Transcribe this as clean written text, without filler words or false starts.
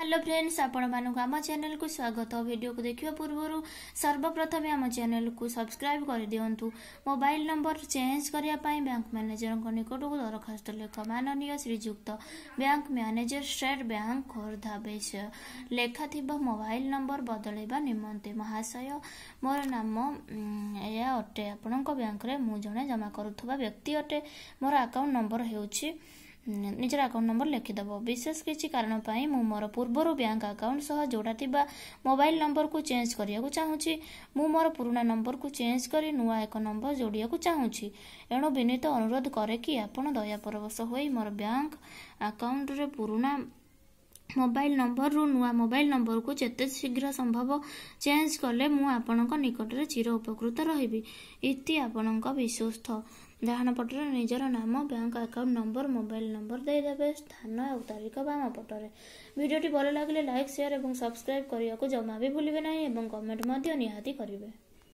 Hello friends, ଆପଣମାନଙ୍କୁ ଆମ ଚ୍ୟାନେଲକୁ ସ୍ୱାଗତ। ଭିଡ଼ିଓକୁ ଦେଖିବା ପୂର୍ବରୁ ସର୍ବପ୍ରଥମେ ଆମ ଚ୍ୟାନେଲକୁ ସବସ୍କ୍ରାଇବ୍ କରିଦିଅନ୍ତୁ। ମୋବାଇଲ ନମ୍ବର ଚେଞ୍ଜ କରିବା ପାଇଁ ବ୍ୟାଙ୍କ ମ୍ୟାନେଜରଙ୍କ ନିକଟକୁ ଦରଖାସ୍ତ ଲେଖ। ମାନନୀୟ ଶ୍ରୀଯୁକ୍ତ bank manager, state bank, Khordha, ବିଷୟ ଲେଖା ଥିବା ମୋବାଇଲ ନମ୍ବର ବଦଳାଇବା ନିମନ୍ତେ। ମହାଶୟ, ମୋର ନାମ ଏହା ଅଟେ। ଆପଣଙ୍କ ବ୍ୟାଙ୍କରେ ମୁଁ ଜଣେ ଜମା କରୁଥିବା ବ୍ୟକ୍ତି ଅଟେ। ମୋର ଆକାଉଣ୍ଟ ନମ୍ବର ହେଉଛି, ନିଜର ଆକାଉଣ୍ଟ ନମ୍ବର ଲେଖିଦେବ। ବିଶେଷ କିଛି କାରଣ ପାଇଁ ମୁଁ ମୋର ପୂର୍ବରୁ ବ୍ୟାଙ୍କ ଆକାଉଣ୍ଟ ସହ ଯୋଡ଼ା ଥିବା ମୋବାଇଲ ନମ୍ବରକୁ ଚେଞ୍ଜ କରିବାକୁ ଚାହୁଁଛି। ମୁଁ ମୋର ପୁରୁଣା ନମ୍ବରକୁ ଚେଞ୍ଜ କରି ନୂଆ ଏକ ନମ୍ବର ଯୋଡ଼ିବାକୁ ଚାହୁଁଛି। ଏଣୁ ବିନୀତ ଅନୁରୋଧ କରେ କି ଆପଣ ଦୟାପରବଶ ହୋଇ ମୋର ବ୍ୟାଙ୍କ ଆକାଉଣ୍ଟରେ ପୁରୁଣା ମୋବାଇଲ ନମ୍ବରରୁ ନୂଆ ମୋବାଇଲ ନମ୍ବରକୁ ଯେତେ ଶୀଘ୍ର ସମ୍ଭବ ଚେଞ୍ଜ କଲେ ମୁଁ ଆପଣଙ୍କ ନିକଟରେ ଚିର ଉପକୃତ ରହିବି। ଇତି ଆପଣଙ୍କ ବିଶ୍ୱସ୍ତ। ଡାହାଣ ପଟରେ ନିଜର ନାମ, bank account number, mobile number ଦେଇଦେବେ। ସ୍ଥାନ ଆଉ ତାରିଖ ବାମ ପଟରେ। ଭିଡ଼ିଓଟି ଭଲ ଲାଗିଲେ ଲାଇକ୍, ସେୟାର ଏବଂ ସବସ୍କ୍ରାଇବ୍ କରିବାକୁ ଜମା ବି ଭୁଲିବେ ନାହିଁ ଏବଂ କମେଣ୍ଟ ମଧ୍ୟ ନିହାତି କରିବେ।